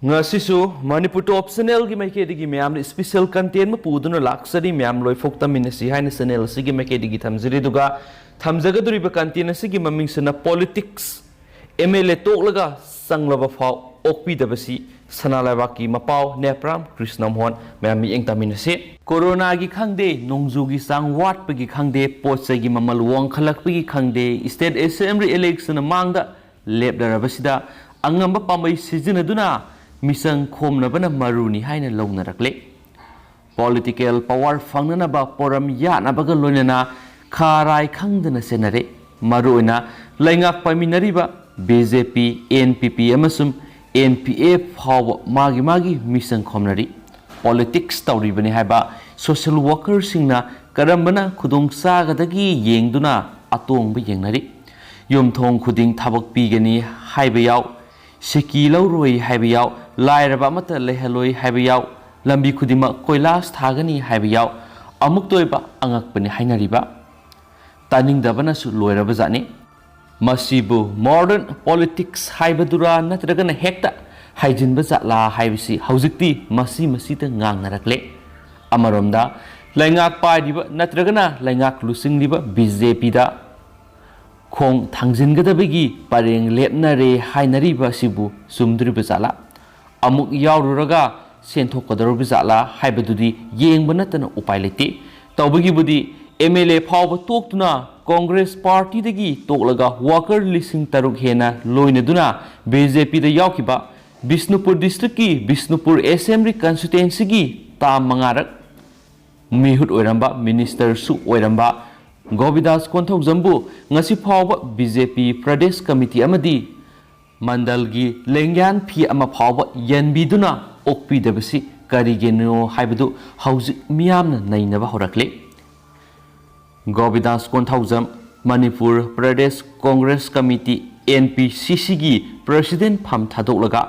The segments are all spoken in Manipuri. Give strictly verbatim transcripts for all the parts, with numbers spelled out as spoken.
ꯉꯁꯤꯁꯨ ꯃꯅꯤꯄꯨꯔ ꯇꯣꯞ ꯆꯦꯅꯦꯜꯒꯤ ꯃꯥꯏꯀꯩꯗꯒꯤ ꯃꯌꯥꯝꯅ ꯏꯁꯄꯤꯁꯦꯜ ꯀꯟꯇꯦꯟ ꯑꯃ ꯄꯨꯗꯨꯅ ꯂꯥꯛꯆꯔꯤ꯫ ꯃꯌꯥꯝ ꯂꯣꯏꯐꯥꯎ ꯇꯝꯃꯤꯟꯅꯁꯤ ꯍꯥꯏꯅ ꯆꯦꯅꯦꯜ ꯑꯁꯤꯒꯤ ꯃꯥꯏꯀꯩꯗꯒꯤ ꯊꯝꯖꯔꯤ꯫ ꯑꯗꯨꯒ ꯊꯝꯖꯒꯗꯧꯔꯤꯕ ꯀꯟꯇꯦꯟ ꯑꯁꯤꯒꯤ ꯃꯃꯤꯡꯁꯤꯅ ꯄꯣꯂꯤꯇꯤꯛꯁ, ꯑꯦꯝ ꯑꯦꯜ ꯑꯦ ꯇꯣꯛꯂꯒ ꯆꯪꯂꯕ ꯐꯥꯎ ꯑꯣꯛꯄꯤꯗꯕꯁꯤ ꯁꯅꯥ ꯂꯩꯕꯥꯛꯀꯤ ꯃꯄꯥꯎ ꯅꯦꯄ꯭ꯔꯥꯝ ꯀ꯭ꯔꯤꯁꯅ ꯃꯣꯍꯟ꯫ ꯃꯌꯥꯝ ꯃꯤꯠꯌꯦꯡ ꯇꯝꯃꯤꯟꯅꯁꯤ꯫ ꯀꯣꯔꯣꯅꯥꯒꯤ ꯈꯪꯗꯦ, ꯅꯣꯡꯖꯨꯒꯤ ꯆꯥꯡ ꯋꯥꯠꯄꯒꯤ ꯈꯪꯗꯦ, ꯄꯣꯠ ꯆꯩꯒꯤ ꯃꯃꯜ ꯋꯥꯡꯈꯠꯂꯛꯄꯒꯤ ꯈꯪꯗꯦ, ꯏꯁꯇꯦꯠ ꯑꯦꯁꯦꯝꯕ꯭ꯂꯤ ꯏꯂꯦꯛꯁꯟ ꯃꯥꯡꯗ ꯂꯦꯞꯂꯔꯕꯁꯤꯗ ꯑꯉꯝꯕ ꯄꯥꯝꯕꯩ ꯁꯤꯖꯤꯟꯅꯗꯨꯅ ꯃꯤꯆꯪ ꯈꯣꯝꯅꯕꯅ ꯃꯔꯨꯅꯤ ꯍꯥꯏꯅ ꯂꯧꯅꯔꯛꯂꯦ꯫ ꯄꯣꯂꯤꯇꯤꯀꯦꯜ ꯄꯋꯥꯔ ꯐꯪꯅꯅꯕ ꯄꯣꯔꯝ ꯌꯥꯠꯅꯕꯒ ꯂꯣꯏꯅꯅ ꯈꯥꯔꯥꯏ ꯈꯪꯗꯅ ꯆꯦꯟꯅꯔꯦ꯫ ꯃꯔꯨꯑꯣꯏꯅ ꯂꯩꯉꯥꯛ ꯄꯥꯏꯃꯤꯟꯅꯔꯤꯕ ꯕꯤ ꯖꯦ ꯄꯤ, ꯑꯦꯟ ꯄꯤ ꯄꯤ ꯑꯃꯁꯨꯡ ꯑꯦꯟ ꯄꯤ ꯑꯦ ꯐꯥꯎꯕ ꯃꯥꯒꯤ ꯃꯥꯒꯤ ꯃꯤꯆꯪ ꯈꯣꯝꯅꯔꯤ꯫ ꯄꯣꯂꯤꯇꯤꯛꯁ ꯇꯧꯔꯤꯕꯅꯤ ꯍꯥꯏꯕ ꯁꯣꯁꯦꯜ ꯋꯥꯀꯔꯁꯤꯡꯅ ꯀꯔꯝꯕꯅ ꯈꯨꯗꯣꯡ ꯆꯥꯒꯗꯒꯦ ꯌꯦꯡꯗꯨꯅ ꯑꯇꯣꯡꯕ ꯌꯦꯡꯅꯔꯤ꯫ ꯌꯨꯝꯊꯣꯡ ꯈꯨꯗꯤꯡ ꯊꯕꯛ ꯄꯤꯒꯅꯤ ꯍꯥꯏꯕ ꯌꯥꯎ, ꯁꯤꯀꯤ ꯂꯧꯔꯣꯏ ꯍꯥꯏꯕ ꯌꯥꯎ, ꯂꯥꯏꯔꯕ ꯑꯃꯠꯇ ꯂꯩꯍꯜꯂꯣꯏ ꯍꯥꯏꯕ ꯌꯥꯎ, ꯂꯝꯕꯤ ꯈꯨꯗꯤꯡꯃꯛ ꯀꯣꯏꯂꯥꯁ ꯊꯥꯒꯅꯤ ꯍꯥꯏꯕ ꯌꯥꯎ, ꯑꯃꯨꯛꯇ ꯑꯣꯏꯕ ꯑꯉꯛꯄꯅꯤ ꯍꯥꯏꯅꯔꯤꯕ꯫ ꯇꯥꯅꯤꯡꯗꯕꯅꯁꯨ ꯂꯣꯏꯔꯕꯖꯥꯠꯅꯤ꯫ ꯃꯁꯤꯕꯨ ꯃꯣꯗꯔꯟ ꯄꯣꯂꯤꯇꯤꯛꯁ ꯍꯥꯏꯕꯗꯨꯔꯥ ꯅꯠꯇ꯭ꯔꯒꯅ ꯍꯦꯛꯇ ꯍꯥꯏꯖꯤꯟꯕ ꯖꯥꯠꯂꯥ ꯍꯥꯏꯕꯁꯤ ꯍꯧꯖꯤꯛꯇꯤ ꯃꯁꯤ ꯃꯁꯤꯗ ꯉꯥꯡꯅꯔꯛꯂꯦ꯫ ꯑꯃꯔꯣꯝꯗ ꯂꯩꯉꯥꯛ ꯄꯥꯏꯔꯤꯕ ꯅꯠꯇ꯭ꯔꯒꯅ ꯂꯩꯉꯥꯛ ꯂꯨꯆꯤꯡꯂꯤꯕ ꯕꯤ ꯖꯦ ꯄꯤꯗ ꯈꯣꯡ ꯊꯥꯡꯖꯤꯟꯒꯗꯕꯒꯤ ꯄꯔꯦꯡ ꯂꯦꯞꯅꯔꯦ ꯍꯥꯏꯅꯔꯤꯕ ꯑꯁꯤꯕꯨ ꯆꯨꯝꯗꯣꯔꯤꯕ ꯖꯥꯠꯂꯥ? ꯑꯃꯨꯛ ꯌꯥꯎꯔꯨꯔꯒ ꯁꯦꯟꯊꯣꯛꯀꯗꯧꯔꯤꯕ ꯖꯥꯠꯂꯥ ꯍꯥꯏꯕꯗꯨꯗꯤ ꯌꯦꯡꯕ ꯅꯠꯇꯅ ꯎꯄꯥꯏ ꯂꯩꯇꯦ꯫ ꯇꯧꯕꯒꯤꯕꯨꯗꯤ ꯑꯦꯝ ꯑꯦꯜ ꯑꯦ ꯐꯥꯎꯕ ꯇꯣꯛꯇꯨꯅ ꯀꯣꯡꯒ꯭ꯔꯦꯁ ꯄꯥꯔꯇꯤꯗꯒꯤ ꯇꯣꯛꯂꯒ ꯋꯥꯀꯔ ꯂꯤꯁꯤꯡ ꯇꯔꯨꯛ ꯍꯦꯟꯅ ꯂꯣꯏꯅꯗꯨꯅ ꯕꯤ ꯖꯦ ꯄꯤꯗ ꯌꯥꯎꯈꯤꯕ ꯕꯤꯁꯅꯨꯄꯨꯔ ꯗꯤꯁꯇ꯭ꯔꯤꯛꯀꯤ ꯕꯤꯁꯅꯨꯄꯨꯔ ꯑꯦꯁꯦꯝꯕ꯭ꯂꯤ ꯀꯟꯁꯇꯤꯇ꯭ꯋꯦꯟꯁꯤꯒꯤ ꯇꯥꯝ ꯃꯉꯥꯔꯛ ꯃꯤꯍꯨꯠ ꯑꯣꯏꯔꯝꯕ, ꯃꯤꯅꯤꯁꯇꯔꯁꯨ ꯑꯣꯏꯔꯝꯕ ꯒꯣꯕꯤꯗꯥꯁ ꯀꯣꯟꯊꯧꯖꯝꯕꯨ ꯉꯁꯤ ꯐꯥꯎꯕ ꯕꯤ ꯖꯦ ꯄꯤ ꯄ꯭ꯔꯗꯦꯁ ꯀꯃꯤꯇꯤ ꯑꯃꯗꯤ ꯃꯟꯗꯜꯒꯤ ꯂꯦꯡꯌꯥꯟ ꯐꯤ ꯑꯃ ꯐꯥꯎꯕ ꯌꯦꯟꯕꯤꯗꯨꯅ ꯑꯣꯛꯄꯤꯗꯕꯁꯤ ꯀꯔꯤꯒꯤꯅꯣ ꯍꯥꯏꯕꯗꯨ ꯍꯧꯖꯤꯛ ꯃꯤꯌꯥꯝꯅ ꯅꯩꯅꯕ ꯍꯧꯔꯛꯂꯦ꯫ Gobindas Konthoujam Manipur Pradesh Congress committee, N P ꯁꯤ ꯁꯤꯒꯤ ꯄ꯭ꯔꯁꯤꯗꯦꯟ ꯐꯝ ꯊꯥꯗꯣꯛꯂꯒ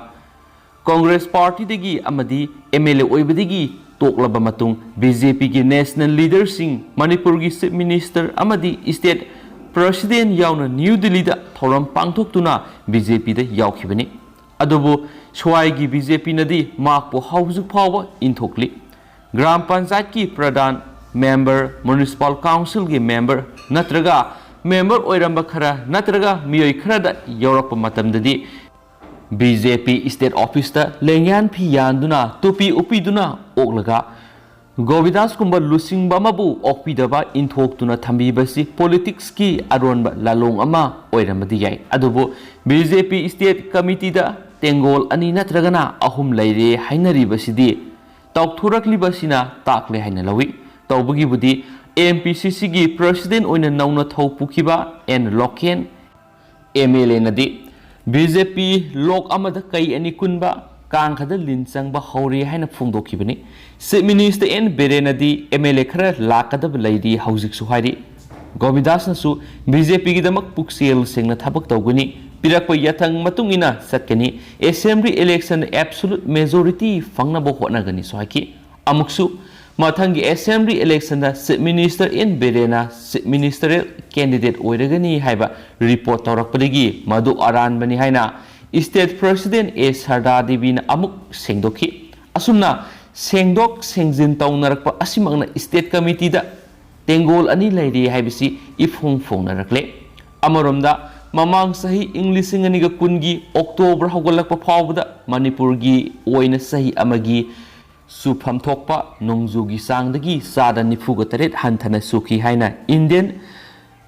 ꯀꯣꯡꯒ꯭ꯔꯦꯁ ꯄꯥꯔꯇꯤꯗꯒꯤ ꯑꯃꯗꯤ ꯑꯦꯝ ꯑꯦꯜ ꯑꯦ ꯑꯣꯏꯕꯗꯒꯤ ꯇꯣꯛꯂꯕ ꯃꯇꯨꯡ ꯕꯤ ꯖꯦ ꯄꯤꯒꯤ ꯅꯦꯁꯅꯦꯜ ꯂꯤꯗꯔꯁꯤꯡ, ꯃꯅꯤꯄꯨꯔꯒꯤ ꯆꯤꯐ ꯃꯤꯅꯤꯁꯇꯔ ꯑꯃꯗꯤ ꯁ꯭ꯇꯦꯠ ꯄ꯭ꯔꯁꯤꯗꯦꯟ ꯌꯥꯎꯅ ꯅ꯭ꯌꯨ ꯗꯤꯜꯂꯤꯗ ꯊꯧꯔꯝ ꯄꯥꯡꯊꯣꯛꯇꯨꯅ ꯕꯤ ꯖꯦ ꯄꯤꯗ ꯌꯥꯎꯈꯤꯕꯅꯤ꯫ ꯑꯗꯨꯕꯨ ꯁ꯭ꯋꯥꯏꯒꯤ ꯕꯤ ꯖꯦ ꯄꯤꯅꯗꯤ ꯃꯍꯥꯛꯄꯨ ꯍꯧꯖꯤꯛ ꯐꯥꯎꯕ ꯏꯟꯊꯣꯛꯂꯤ꯫ ꯒ꯭ꯔꯥꯝ ꯄꯟꯆꯥꯌꯠꯀꯤ ꯄ꯭ꯔꯙꯥꯟ, ꯃꯦꯝꯕꯔ, ꯃ꯭ꯌꯨꯅꯤꯁꯤꯄꯥꯜ ꯀꯥꯎꯟꯁꯤꯜꯒꯤ ꯃꯦꯝꯕꯔ ꯅꯠꯇ꯭ꯔꯒ ꯃꯦꯝꯕꯔ ꯑꯣꯏꯔꯝꯕ ꯈꯔ ꯅꯠꯇ꯭ꯔꯒ ꯃꯤꯑꯣꯏ ꯈꯔꯗ ꯌꯧꯔꯛꯄ ꯃꯇꯝꯗꯗꯤ ꯕꯤ ꯖꯦ ꯄꯤ ꯁ꯭ꯇꯦꯠ ꯑꯣꯐꯤꯁꯇ ꯂꯦꯡꯌꯥꯟ ꯐꯤ ꯌꯥꯟꯗꯨꯅ, ꯇꯨꯄꯤ ꯎꯞꯄꯤꯗꯨꯅ ꯑꯣꯛꯂꯒ ꯒꯣꯕꯤꯟꯗꯥꯁꯀꯨꯝꯕ ꯂꯨꯆꯤꯡꯕ ꯑꯃꯕꯨ ꯑꯣꯛꯄꯤꯗꯕ ꯏꯟꯊꯣꯛꯇꯨꯅ ꯊꯝꯕꯤꯕꯁꯤ ꯄꯣꯂꯤꯇꯤꯛꯁꯀꯤ ꯑꯔꯣꯟꯕ ꯂꯥꯂꯣꯡ ꯑꯃ ꯑꯣꯏꯔꯝꯕꯗꯤ ꯌꯥꯏ꯫ ꯑꯗꯨꯕꯨ ꯕꯤ ꯖꯦ ꯄꯤ ꯁ꯭ꯇꯦꯠ ꯀꯃꯤꯇꯤꯗ ꯇꯦꯡꯒꯣꯜ ꯑꯅꯤ ꯅꯠꯇ꯭ꯔꯒꯅ ꯑꯍꯨꯝ ꯂꯩꯔꯦ ꯍꯥꯏꯅꯔꯤꯕꯁꯤꯗꯤ ꯇꯥꯎꯊꯣꯔꯛꯂꯤꯕꯁꯤꯅ ꯇꯥꯛꯂꯦ ꯍꯥꯏꯅ ꯂꯧꯏ꯫ ꯇꯧꯕꯒꯤꯕꯨꯗꯤ ꯑꯦꯝ ꯄꯤ ꯁꯤ ꯁꯤꯒꯤ ꯄ꯭ꯔꯁꯤꯗꯦꯟ ꯑꯣꯏꯅ ꯅꯧꯅ ꯊꯧ ꯄꯨꯈꯤꯕ ꯑꯦꯟ ꯂꯣꯀꯦꯟ ꯑꯦꯝ ꯑꯦꯜ ꯑꯦꯅꯗꯤ ꯕꯤ ꯖꯦ ꯄꯤ ꯂꯣꯛ ꯑꯃꯗ ꯀꯩ ꯑꯅꯤ ꯀꯨꯟꯕ ꯀꯥꯡꯈꯗ ꯂꯤꯟ ꯆꯪꯕ ꯍꯧꯔꯦ ꯍꯥꯏꯅ ꯐꯣꯡꯗꯣꯛꯈꯤꯕꯅꯤ꯫ ꯆꯤꯐ ꯃꯤꯅꯤꯁꯇꯔ ꯑꯦꯟ ꯕꯤꯔꯦꯟꯅꯗꯤ ꯑꯦꯝ ꯑꯦꯜ ꯑꯦ ꯈꯔ ꯂꯥꯛꯀꯗꯕ ꯂꯩꯔꯤ ꯍꯧꯖꯤꯛꯁꯨ ꯍꯥꯏꯔꯤ꯫ ꯒꯣꯕꯤꯟꯗꯥꯁꯅꯁꯨ ꯕꯤ ꯖꯦ ꯄꯤꯒꯤꯗꯃꯛ ꯄꯨꯛꯆꯦꯜ ꯁꯦꯡꯅ ꯊꯕꯛ ꯇꯧꯒꯅꯤ, ꯄꯤꯔꯛꯄ ꯌꯥꯊꯪ ꯃꯇꯨꯡ ꯏꯟꯅ ꯆꯠꯀꯅꯤ, ꯑꯦꯁꯦꯝꯕ꯭ꯂꯤ ꯏꯂꯦꯛꯁꯟ ꯑꯦꯕꯁꯣꯂꯨꯠ ꯃꯦꯖꯣꯔꯤꯇꯤ ꯐꯪꯅꯕ ꯍꯣꯠꯅꯒꯅꯤꯁꯨ ꯍꯥꯏꯈꯤ꯫ ꯑꯃꯨꯛꯁꯨ ꯃꯊꯪꯒꯤ ꯑꯦꯁꯦꯝꯕ꯭ꯂꯤ ꯏꯂꯦꯛꯁꯟꯗ ꯆꯤꯐ ꯃꯤꯅꯤꯁꯇꯔ ꯑꯦꯟ ꯕꯤꯔꯦꯟꯅ ꯆꯤꯐ ꯃꯤꯅꯤꯁꯇꯔꯦꯜ ꯀꯦꯟꯗꯤꯗꯦꯠ ꯑꯣꯏꯔꯒꯅꯤ ꯍꯥꯏꯕ ꯔꯤꯄꯣꯔꯠ ꯇꯧꯔꯛꯄꯗꯒꯤ ꯃꯗꯨ ꯑꯔꯥꯟꯕꯅꯤ ꯍꯥꯏꯅ ꯁ꯭ꯇꯦꯠ ꯄ꯭ꯔꯁꯤꯗꯦꯟ ꯑꯦ ꯁꯔꯗꯥ ꯗꯦꯕꯤꯅ ꯑꯃꯨꯛ ꯁꯦꯡꯗꯣꯛꯈꯤ꯫ ꯑꯁꯨꯝꯅ ꯁꯦꯡꯗꯣꯛ ꯁꯦꯡꯖꯤꯟ ꯇꯧꯅꯔꯛꯄ ꯑꯁꯤꯃꯛꯅ ꯁ꯭ꯇꯦꯠ ꯀꯃꯤꯇꯤꯗ ꯇꯦꯡꯒꯣꯜ ꯑꯅꯤ ꯂꯩꯔꯦ ꯍꯥꯏꯕꯁꯤ ꯏꯐꯣꯡ ꯐꯣꯡꯅꯔꯛꯂꯦ꯫ ꯑꯃꯔꯣꯝꯗ ꯃꯃꯥꯡ ꯆꯍꯤ ꯏꯪ ꯂꯤꯁꯤꯡ ꯑꯅꯤꯒ ꯀꯨꯟꯒꯤ ꯑꯣꯛꯇꯣꯕꯔ ꯍꯧꯒꯠꯂꯛꯄ ꯐꯥꯎꯕꯗ ꯃꯅꯤꯄꯨꯔꯒꯤ ꯑꯣꯏꯅ ꯆꯍꯤ ꯑꯃꯒꯤ ꯆꯨꯐꯝ ꯊꯣꯛꯄ ꯅꯣꯡꯖꯨꯒꯤ ꯆꯥꯡꯗꯒꯤ ꯆꯥꯗ ꯅꯤꯐꯨꯒ ꯇꯔꯦꯠ ꯍꯟꯊꯅ ꯆꯨꯈꯤ ꯍꯥꯏꯅ ꯏꯟꯗꯤꯌꯟ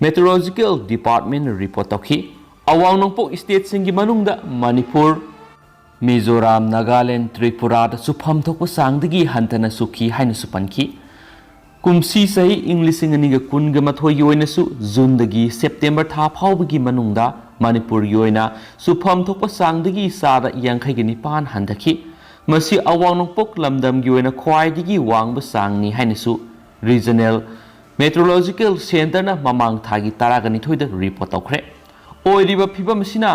ꯃꯦꯇꯤꯑꯣꯔꯣꯂꯣꯖꯤꯀꯦꯜ ꯗꯤꯄꯥꯔꯠꯃꯦꯟꯅ ꯔꯤꯄꯣꯔꯠ ꯇꯧꯈꯤ꯫ ꯑꯋꯥꯡ ꯅꯣꯡꯄꯣꯛ ꯁ꯭ꯇꯦꯠꯁꯤꯡꯒꯤ ꯃꯅꯨꯡꯗ ꯃꯅꯤꯄꯨꯔ, ꯃꯤꯖꯣꯔꯥꯝ, ꯅꯥꯒꯥꯂꯦꯟ, ꯇ꯭ꯔꯤꯄꯨꯔꯥꯗ ꯆꯨꯐꯝ ꯊꯣꯛꯄ ꯆꯥꯡꯗꯒꯤ ꯍꯟꯊꯅ ꯆꯨꯈꯤ ꯍꯥꯏꯅꯁꯨ ꯄꯟꯈꯤ꯫ ꯀꯨꯝꯁꯤ ꯆꯍꯤ ꯏꯪ ꯂꯤꯁꯤꯡ ꯑꯅꯤꯒ ꯀꯨꯟꯒ ꯃꯥꯊꯣꯏꯒꯤ ꯑꯣꯏꯅꯁꯨ ꯖꯨꯟꯗꯒꯤ ꯁꯦꯞꯇꯦꯝꯕꯔ ꯊꯥ ꯐꯥꯎꯕꯒꯤ ꯃꯅꯨꯡꯗ ꯃꯅꯤꯄꯨꯔꯒꯤ ꯑꯣꯏꯅ ꯆꯨꯐꯝ ꯊꯣꯛꯄ ꯆꯥꯡꯗꯒꯤ ꯆꯥꯗ ꯌꯥꯡꯈꯩꯒ ꯅꯤꯄꯥꯟ ꯍꯟꯊꯈꯤ꯫ ꯃꯁꯤ ꯑꯋꯥꯡ ꯅꯣꯡꯄꯣꯛ ꯂꯝꯗꯝꯒꯤ ꯑꯣꯏꯅ ꯈ꯭ꯋꯥꯏꯗꯒꯤ ꯋꯥꯡꯕ ꯆꯥꯡꯅꯤ ꯍꯥꯏꯅꯁꯨ ꯔꯤꯖꯅꯦꯜ ꯃꯦꯇ꯭ꯔꯣꯂꯣꯖꯤꯀꯦꯜ ꯁꯦꯟꯇꯔꯅ ꯃꯃꯥꯡ ꯊꯥꯒꯤ ꯇꯔꯥꯒ ꯅꯤꯊꯣꯏꯗ ꯔꯤꯄꯣꯔꯠ ꯇꯧꯈ꯭ꯔꯦ꯫ ꯑꯣꯏꯔꯤꯕ ꯐꯤꯕꯝ ꯑꯁꯤꯅ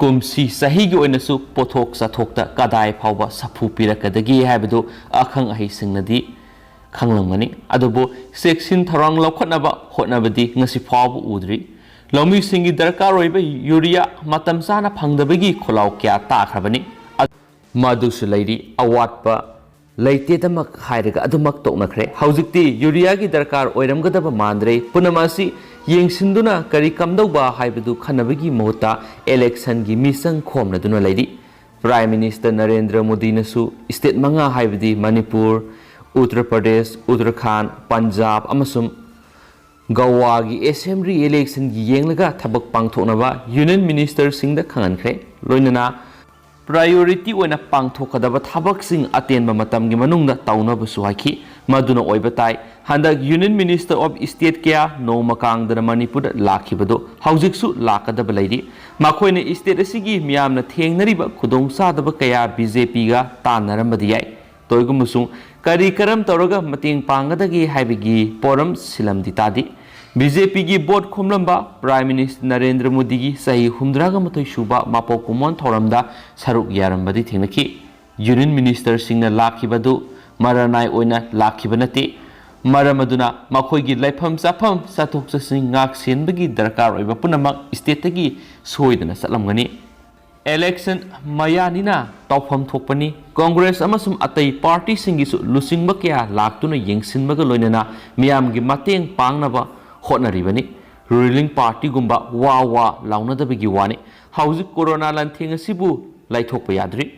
ꯀꯨꯝꯁꯤ ꯆꯍꯤꯒꯤ ꯑꯣꯏꯅꯁꯨ ꯄꯣꯠꯊꯣꯛ ꯆꯥꯊꯣꯛꯇ ꯀꯗꯥꯏ ꯐꯥꯎꯕ ꯁꯥꯐꯨ ꯄꯤꯔꯛꯀꯗꯒꯦ ꯍꯥꯏꯕꯗꯨ ꯑꯈꯪ ꯑꯍꯩꯁꯤꯡꯅꯗꯤ ꯈꯪꯂꯝꯒꯅꯤ꯫ ꯑꯗꯨꯕꯨ ꯆꯦꯛꯁꯤꯟ ꯊꯧꯔꯥꯡ ꯂꯧꯈꯠꯅꯕ ꯍꯣꯠꯅꯕꯗꯤ ꯉꯁꯤ ꯐꯥꯎꯕ ꯎꯗ꯭ꯔꯤ꯫ ꯂꯧꯃꯤꯁꯤꯡꯒꯤ ꯗꯔꯀꯥꯔ ꯑꯣꯏꯕ ꯌꯨꯔꯤꯌꯥ ꯃꯇꯝ ꯆꯥꯅ ꯐꯪꯗꯕꯒꯤ ꯈꯣꯜꯂꯥꯎ ꯀꯌꯥ ꯇꯥꯈ꯭ꯔꯕꯅꯤ꯫ ꯃꯗꯨꯁꯨ ꯂꯩꯔꯤ꯫ ꯑꯋꯥꯠꯄ ꯂꯩꯇꯦꯗꯃꯛ ꯍꯥꯏꯔꯒ ꯑꯗꯨꯃꯛ ꯇꯣꯛꯅꯈ꯭ꯔꯦ꯫ ꯍꯧꯖꯤꯛꯇꯤ ꯌꯨꯔꯤꯌꯥꯒꯤ ꯗꯔꯀꯥꯔ ꯑꯣꯏꯔꯝꯒꯗꯕ ꯃꯥꯟꯗ꯭ꯔꯦ꯫ ꯄꯨꯝꯅꯃꯛ ꯑꯁꯤ ꯌꯦꯡꯁꯤꯟꯗꯨꯅ ꯀꯔꯤ ꯀꯝꯗꯧꯕ ꯍꯥꯏꯕꯗꯨ ꯈꯟꯅꯕꯒꯤ ꯃꯍꯨꯠꯇ ꯏꯂꯦꯛꯁꯟꯒꯤ ꯃꯤꯆꯪ ꯈꯣꯝꯅꯗꯨꯅ ꯂꯩꯔꯤ꯫ ꯄ꯭ꯔꯥꯏꯝ ꯃꯤꯅꯤꯁꯇꯔ ꯅꯔꯦꯟꯗ꯭ꯔ ꯃꯣꯗꯤꯅꯁꯨ ꯁ꯭ꯇꯦꯠ ꯃꯉꯥ, ꯍꯥꯏꯕꯗꯤ ꯃꯅꯤꯄꯨꯔ, ꯎꯠꯇꯔ ꯄ꯭ꯔꯗꯦꯁ, ꯎꯠꯇꯔꯈꯥꯟꯗ, ꯄꯟꯖꯥꯕ ꯑꯃꯁꯨꯡ ꯒꯋꯥꯒꯤ ꯑꯦꯁꯦꯝꯕ꯭ꯂꯤ ꯏꯂꯦꯛꯁꯟꯒꯤ ꯌꯦꯡꯂꯒ ꯊꯕꯛ ꯄꯥꯡꯊꯣꯛꯅꯕ ꯌꯨꯅꯤꯌꯟ ꯃꯤꯅꯤꯁꯇꯔꯁꯤꯡꯗ ꯈꯪꯍꯟꯈ꯭ꯔꯦ꯫ ꯂꯣꯏꯅꯅ ꯄ꯭ꯔꯥꯏꯌꯣꯔꯤꯇꯤ ꯑꯣꯏꯅ ꯄꯥꯡꯊꯣꯛꯀꯗꯕ ꯊꯕꯛꯁꯤꯡ ꯑꯇꯦꯟꯕ ꯃꯇꯝꯒꯤ ꯃꯅꯨꯡꯗ ꯇꯧꯅꯕꯁꯨ ꯍꯥꯏꯈꯤ꯫ ꯃꯗꯨꯅ ꯑꯣꯏꯕ ꯇꯥꯏ꯫ ꯍꯟꯗꯛ ꯌꯨꯅꯤꯌꯟ ꯃꯤꯅꯤꯁꯇꯔ ꯑꯣꯐ ꯁ꯭ꯇꯦꯠ ꯀꯌꯥ ꯅꯣꯡꯃ ꯀꯥꯡꯗꯅ ꯃꯅꯤꯄꯨꯔꯗ ꯂꯥꯛꯈꯤꯕꯗꯣ ꯍꯧꯖꯤꯛꯁꯨ ꯂꯥꯛꯀꯗꯕ ꯂꯩꯔꯤ꯫ ꯃꯈꯣꯏꯅ ꯁ꯭ꯇꯦꯠ ꯑꯁꯤꯒꯤ ꯃꯤꯌꯥꯝꯅ ꯊꯦꯡꯅꯔꯤꯕ ꯈꯨꯗꯣꯡꯆꯥꯗꯕ ꯀꯌꯥ ꯕꯤ ꯖꯦ ꯄꯤꯒ ꯇꯥꯟꯅꯔꯝꯕꯗꯤ ꯌꯥꯏ꯫ ꯇꯧꯏꯒꯨꯝꯕꯁꯨ ꯀꯔꯤ ꯀꯔꯝ ꯇꯧꯔꯒ ꯃꯇꯦꯡ ꯄꯥꯡꯒꯗꯒꯦ ꯍꯥꯏꯕꯒꯤ ꯄꯣꯔꯝ ꯁꯤꯜꯂꯝꯗꯤ ꯇꯥꯗꯦ꯫ ꯕꯤ ꯖꯦ ꯄꯤꯒꯤ ꯚꯣꯠ ꯈꯣꯝꯂꯝꯕ ꯄ꯭ꯔꯥꯏꯝ ꯃꯤꯅꯤꯁꯇꯔ ꯅꯔꯦꯟꯗ꯭ꯔ ꯃꯣꯗꯤꯒꯤ ꯆꯍꯤ ꯍꯨꯝꯗ꯭ꯔꯥꯒ ꯃꯥꯊꯣꯏ ꯁꯨꯕ ꯃꯄꯣꯛ ꯀꯨꯝꯑꯣꯟ ꯊꯧꯔꯝꯗ ꯁꯔꯨꯛ ꯌꯥꯔꯝꯕꯗꯤ ꯊꯦꯡꯅꯈꯤ꯫ ꯌꯨꯅꯤꯌꯟ ꯃꯤꯅꯤꯁꯇꯔꯁꯤꯡꯅ ꯂꯥꯛꯈꯤꯕꯗꯨ ꯃꯔꯥꯅꯥꯏ ꯑꯣꯏꯅ ꯂꯥꯛꯈꯤꯕ ꯅꯠꯇꯦ꯫ ꯃꯔꯝ ꯑꯗꯨꯅ ꯃꯈꯣꯏꯒꯤ ꯂꯩꯐꯝ ꯆꯥꯐꯝ, ꯆꯠꯊꯣꯛ ꯆꯠꯁꯤꯟ, ꯉꯥꯛ ꯁꯦꯟꯕꯒꯤ ꯗꯔꯀꯥꯔ ꯑꯣꯏꯕ ꯄꯨꯝꯅꯃꯛ ꯁ꯭ꯇꯦꯠꯇꯒꯤ ꯁꯣꯏꯗꯅ ꯆꯠꯂꯝꯒꯅꯤ꯫ ꯏꯂꯦꯛꯁꯟ ꯃꯌꯥꯅꯤꯅ ꯇꯧꯐꯝ ꯊꯣꯛꯄꯅꯤ꯫ ꯀꯣꯡꯒ꯭ꯔꯦꯁ ꯑꯃꯁꯨꯡ ꯑꯇꯩ ꯄꯥꯔꯇꯤꯁꯤꯡꯒꯤꯁꯨ ꯂꯨꯆꯤꯡꯕ ꯀꯌꯥ ꯂꯥꯛꯇꯨꯅ ꯌꯦꯡꯁꯤꯟꯕꯒ ꯂꯣꯏꯅꯅ ꯃꯤꯌꯥꯝꯒꯤ ꯃꯇꯦꯡ ꯄꯥꯡꯅꯕ ꯍꯣꯠꯅꯔꯤꯕꯅꯤ꯫ ꯔꯨꯂꯤꯡ ꯄꯥꯔꯇꯤꯒꯨꯝꯕ ꯋꯥ ꯋꯥ ꯂꯥꯎꯅꯗꯕꯒꯤ ꯋꯥꯅꯤ꯫ ꯍꯧꯖꯤꯛ ꯀꯣꯔꯣꯅꯥ ꯂꯥꯟꯊꯦꯡ ꯑꯁꯤꯕꯨ ꯂꯥꯏꯊꯣꯛꯄ ꯌꯥꯗ꯭ꯔꯤ꯫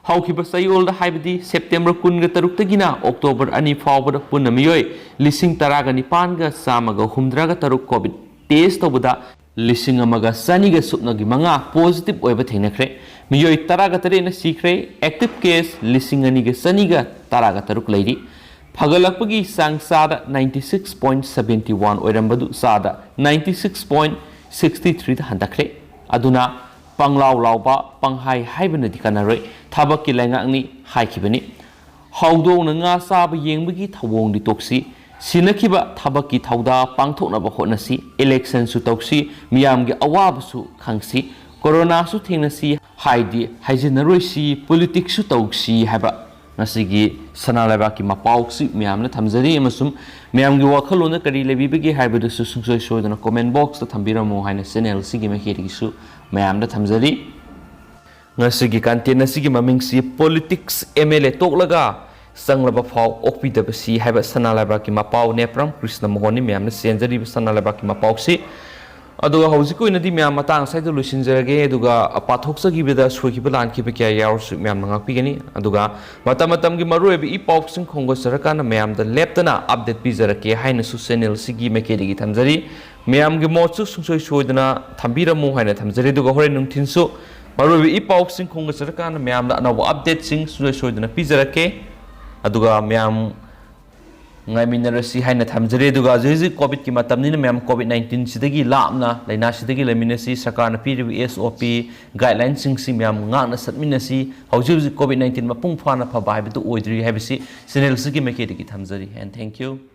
ꯍꯧꯈꯤꯕ ꯆꯌꯣꯜꯗ, ꯍꯥꯏꯕꯗꯤ ꯁꯦꯞꯇꯦꯝꯕꯔ ꯀꯨꯟꯒ ꯇꯔꯨꯛꯇꯒꯤꯅ ꯑꯣꯛꯇꯣꯕꯔ ꯑꯅꯤ ꯐꯥꯎꯕꯗ ꯄꯨꯟꯅ ꯃꯤꯑꯣꯏ ꯂꯤꯁꯤꯡ ꯇꯔꯥꯒ ꯅꯤꯄꯥꯟꯒ ꯆꯥꯝꯃꯒ ꯍꯨꯝꯗ꯭ꯔꯥꯒ ꯇꯔꯨꯛ ꯀꯣꯚꯤꯗ ꯇꯦꯁ ꯇꯧꯕꯗ ꯂꯤꯁꯤꯡ ꯑꯃꯒ ꯆꯅꯤꯒ ꯁꯨꯞꯅꯒꯤ ꯃꯉꯥ ꯄꯣꯖꯤꯇꯤꯚ ꯑꯣꯏꯕ ꯊꯦꯡꯅꯈ꯭ꯔꯦ꯫ ꯃꯤꯑꯣꯏ ꯇꯔꯥꯒ ꯇꯔꯦꯠꯅ ꯁꯤꯈ꯭ꯔꯦ꯫ ꯑꯦꯛꯇꯤꯚ ꯀꯦꯁ ꯂꯤꯁꯤꯡ ꯑꯅꯤꯒ ꯆꯅꯤꯒ ꯇꯔꯥꯒ ꯇꯔꯨꯛ ꯂꯩꯔꯤ꯫ ꯐꯒꯠꯂꯛꯄꯒꯤ ꯆꯥꯡ ꯆꯥꯗ ninety six point seventy one ꯑꯣꯏꯔꯝꯕꯗꯨ ꯆꯥꯗ ninety six point sixty threeꯗ ꯍꯟꯊꯈ꯭ꯔꯦ꯫ ꯑꯗꯨꯅ ꯄꯪꯂꯥꯎ ꯂꯥꯎꯕ, ꯄꯪꯍꯥꯏ ꯍꯥꯏꯕꯅꯗꯤ ꯀꯥꯟꯅꯔꯣꯏ꯫ ꯊꯕꯛꯀꯤ ꯂꯩꯉꯥꯛꯅꯤ ꯍꯥꯏꯈꯤꯕꯅꯤ꯫ ꯍꯧꯗꯣꯡꯅ ꯉꯥ ꯆꯥꯕ ꯌꯦꯡꯕꯒꯤ ꯊꯧꯑꯣꯡꯗꯤ ꯇꯣꯛꯁꯤ꯫ ꯁꯤꯟꯅꯈꯤꯕ ꯊꯕꯛꯀꯤ ꯊꯧꯗꯥ ꯄꯥꯡꯊꯣꯛꯅꯕ ꯍꯣꯠꯅꯁꯤ꯫ ꯏꯂꯦꯛꯁꯟꯁꯨ ꯇꯧꯁꯤ, ꯃꯤꯌꯥꯝꯒꯤ ꯑꯋꯥꯕꯁꯨ ꯈꯪꯁꯤ꯫ ꯀꯣꯔꯣꯅꯥꯁꯨ ꯊꯦꯡꯅꯁꯤ ꯍꯥꯏꯗꯤ ꯍꯥꯏꯖꯤꯟꯅꯔꯣꯏꯁꯤ, ꯄꯣꯂꯤꯇꯤꯛꯁꯁꯨ ꯇꯧꯁꯤ ꯍꯥꯏꯕ ꯉꯁꯤꯒꯤ ꯁꯅꯥ ꯂꯩꯕꯥꯛꯀꯤ ꯃꯄꯥꯎꯁꯤ ꯃꯌꯥꯝꯅ ꯊꯝꯖꯔꯤ, ꯑꯃꯁꯨꯡ ꯃꯌꯥꯝꯒꯤ ꯋꯥꯈꯜꯂꯣꯟꯗ ꯀꯔꯤ ꯂꯩꯕꯤꯕꯒꯦ ꯍꯥꯏꯕꯗꯨꯁꯨ ꯁꯨꯡꯁꯣꯏ ꯁꯣꯏꯗꯅ comment box ꯇ ꯊꯝꯕꯤꯔꯝꯃꯨ ꯍꯥꯏꯅ channel ꯑꯁꯤꯒꯤ ꯃꯥꯏꯀꯩꯗꯒꯤꯁꯨ ꯃꯌꯥꯝꯗ ꯊꯝꯖꯔꯤ꯫ ꯉꯁꯤꯒꯤ content ꯑꯁꯤꯒꯤ ꯃꯃꯤꯡꯁꯤ Politics M L A ꯇꯣꯛꯂꯒ ꯆꯪꯂꯕ ꯐꯥꯎ ꯑꯣꯛꯄꯤꯗꯕꯁꯤ ꯍꯥꯏꯕ ꯁꯅꯥ ꯂꯩꯕꯥꯛꯀꯤ ꯃꯄꯥꯎ ꯅꯦꯄ꯭ꯔꯝ ꯀ꯭ꯔꯤꯁꯅ ꯃꯣꯍꯟꯅꯤ ꯃꯌꯥꯝꯅ ꯆꯦꯟꯖꯔꯤꯕ ꯁꯅꯥ ꯂꯩꯕꯥꯛꯀꯤ ꯃꯄꯥꯎꯁꯤ꯫ ꯑꯗꯨꯒ ꯍꯧꯖꯤꯛꯀꯤ ꯑꯣꯏꯅꯗꯤ ꯃꯌꯥꯝ ꯃꯇꯥꯡ ꯑꯁ꯭ꯋꯥꯏꯗ ꯂꯣꯏꯁꯤꯟꯖꯔꯒꯦ꯫ ꯑꯗꯨꯒ ꯄꯥꯊꯣꯛꯆꯈꯤꯕꯗ ꯁꯣꯏꯈꯤꯕ ꯂꯥꯟꯈꯤꯕ ꯀꯌꯥ ꯌꯥꯎꯔꯁꯨ ꯃꯌꯥꯝꯅ ꯉꯥꯛꯄꯤꯒꯅꯤ꯫ ꯑꯗꯨꯒ ꯃꯇꯝ ꯃꯇꯝꯒꯤ ꯃꯔꯨꯑꯣꯏꯕ ꯏ ꯄꯥꯎꯁꯤꯡ ꯈꯣꯝꯒꯠꯆꯔꯀꯥꯟꯗ ꯃꯌꯥꯝꯗ ꯂꯦꯞꯇꯅ update ꯄꯤꯖꯔꯛꯀꯦ ꯍꯥꯏꯅꯁꯨ channel ꯑꯁꯤꯒꯤ ꯃꯥꯏꯀꯩꯗꯒꯤ ꯊꯝꯖꯔꯤ꯫ ꯃꯌꯥꯝꯒꯤ ꯃꯣꯠꯁꯨ ꯁꯨꯡꯁꯣꯏ ꯁꯣꯏꯗꯅ ꯊꯝꯕꯤꯔꯝꯃꯨ ꯍꯥꯏꯅ ꯊꯝꯖꯔꯤ꯫ ꯑꯗꯨꯒ ꯍꯣꯔꯦꯟ ꯅꯨꯡꯊꯤꯜꯁꯨ ꯃꯔꯨꯑꯣꯏꯕ ꯏ ꯄꯥꯎꯁꯤꯡ ꯈꯣꯝꯒꯠꯆꯔꯀꯥꯟꯗ ꯃꯌꯥꯝꯗ ꯑꯅꯧꯕ update ꯁꯤꯡ ꯁꯨꯡꯁꯣꯏ ꯁꯣꯏꯗꯅ ꯄꯤꯖꯔꯛꯀꯦ꯫ ꯑꯗꯨꯒ ꯃꯌꯥꯝ ꯉꯥꯏꯃꯤꯟꯅꯔꯁꯤ ꯍꯥꯏꯅ ꯊꯝꯖꯔꯤ꯫ ꯑꯗꯨꯒ ꯍꯧꯖꯤꯛ ꯍꯧꯖꯤꯛ COVID ꯀꯤ ꯃꯇꯝꯅꯤꯅ ꯃꯌꯥꯝ COVID nineteen ꯁꯤꯗꯒꯤ ꯂꯥꯞꯅ ꯂꯥꯏꯅꯥꯁꯤꯗꯒꯤ ꯂꯩꯃꯤꯟꯅꯁꯤ꯫ ꯁꯔꯀꯥꯔꯅ ꯄꯤꯔꯤꯕ S O P guideline ꯁꯤꯡꯁꯤ ꯃꯌꯥꯝ ꯉꯥꯛꯅ ꯆꯠꯃꯤꯟꯅꯁꯤ꯫ ꯍꯧꯖꯤꯛ ꯍꯧꯖꯤꯛ COVID nineteen ꯃꯄꯨꯡ ꯐꯥꯅ ꯐꯕ ꯍꯥꯏꯕꯗꯨ ꯑꯣꯏꯗ꯭ꯔꯤ ꯍꯥꯏꯕꯁꯤ channel ꯑꯁꯤꯒꯤ ꯃꯥꯏꯀꯩꯗꯒꯤ ꯊꯝꯖꯔꯤ꯫ And thank you꯫